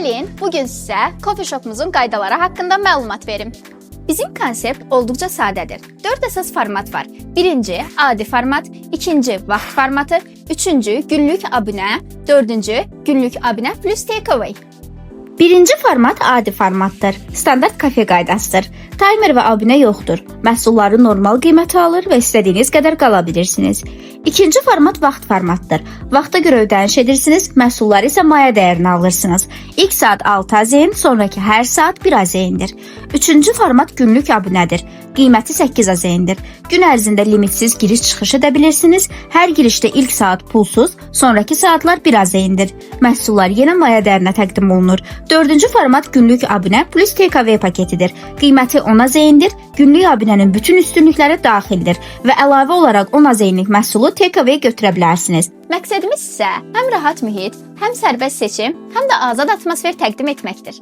Gəlin, bugün sizə coffee shopumuzun qaydaları haqqında məlumat verim. Bizim konsept olduqca sadədir. 4 əsas format var. Birinci, adi format, ikinci, vaxt formatı, üçüncü, günlük abunə, dördüncü, günlük abunə plus takeaway. Birinci format adi formatdır. Standart kafe qaydasıdır. Timer və abunə yoxdur. Məhsulları normal qiymətə alır və istədiyiniz qədər qala bilirsiniz. İkinci format vaxt formatdır. Vaxta görə ödəniş edirsiniz, məhsulları isə maya dəyərinə alırsınız. İlk saat 6 AZN, sonrakı hər saat 1 AZN-dir. Üçüncü format günlük abunədir. Qiyməti 8 AZN-dir. Gün ərzində limitsiz giriş-çıxış edə bilirsiniz. Hər girişdə ilk saat pulsuz, sonrakı saatlar 1 AZN-dir. Məhsullar yenə maya dəyərinə təqdim olunur. Dördüncü format günlük abunə plus takeaway paketidir. Qiyməti 10 AZN-dir. Günlük abunənin bütün üstünlükləri daxildir və əlavə olaraq 10 AZN-lik məhsulu takeaway götürə bilərsiniz. Məqsədimiz isə həm rahat mühit, həm sərbəst seçim, həm də azad atmosfer təqdim etməkdir.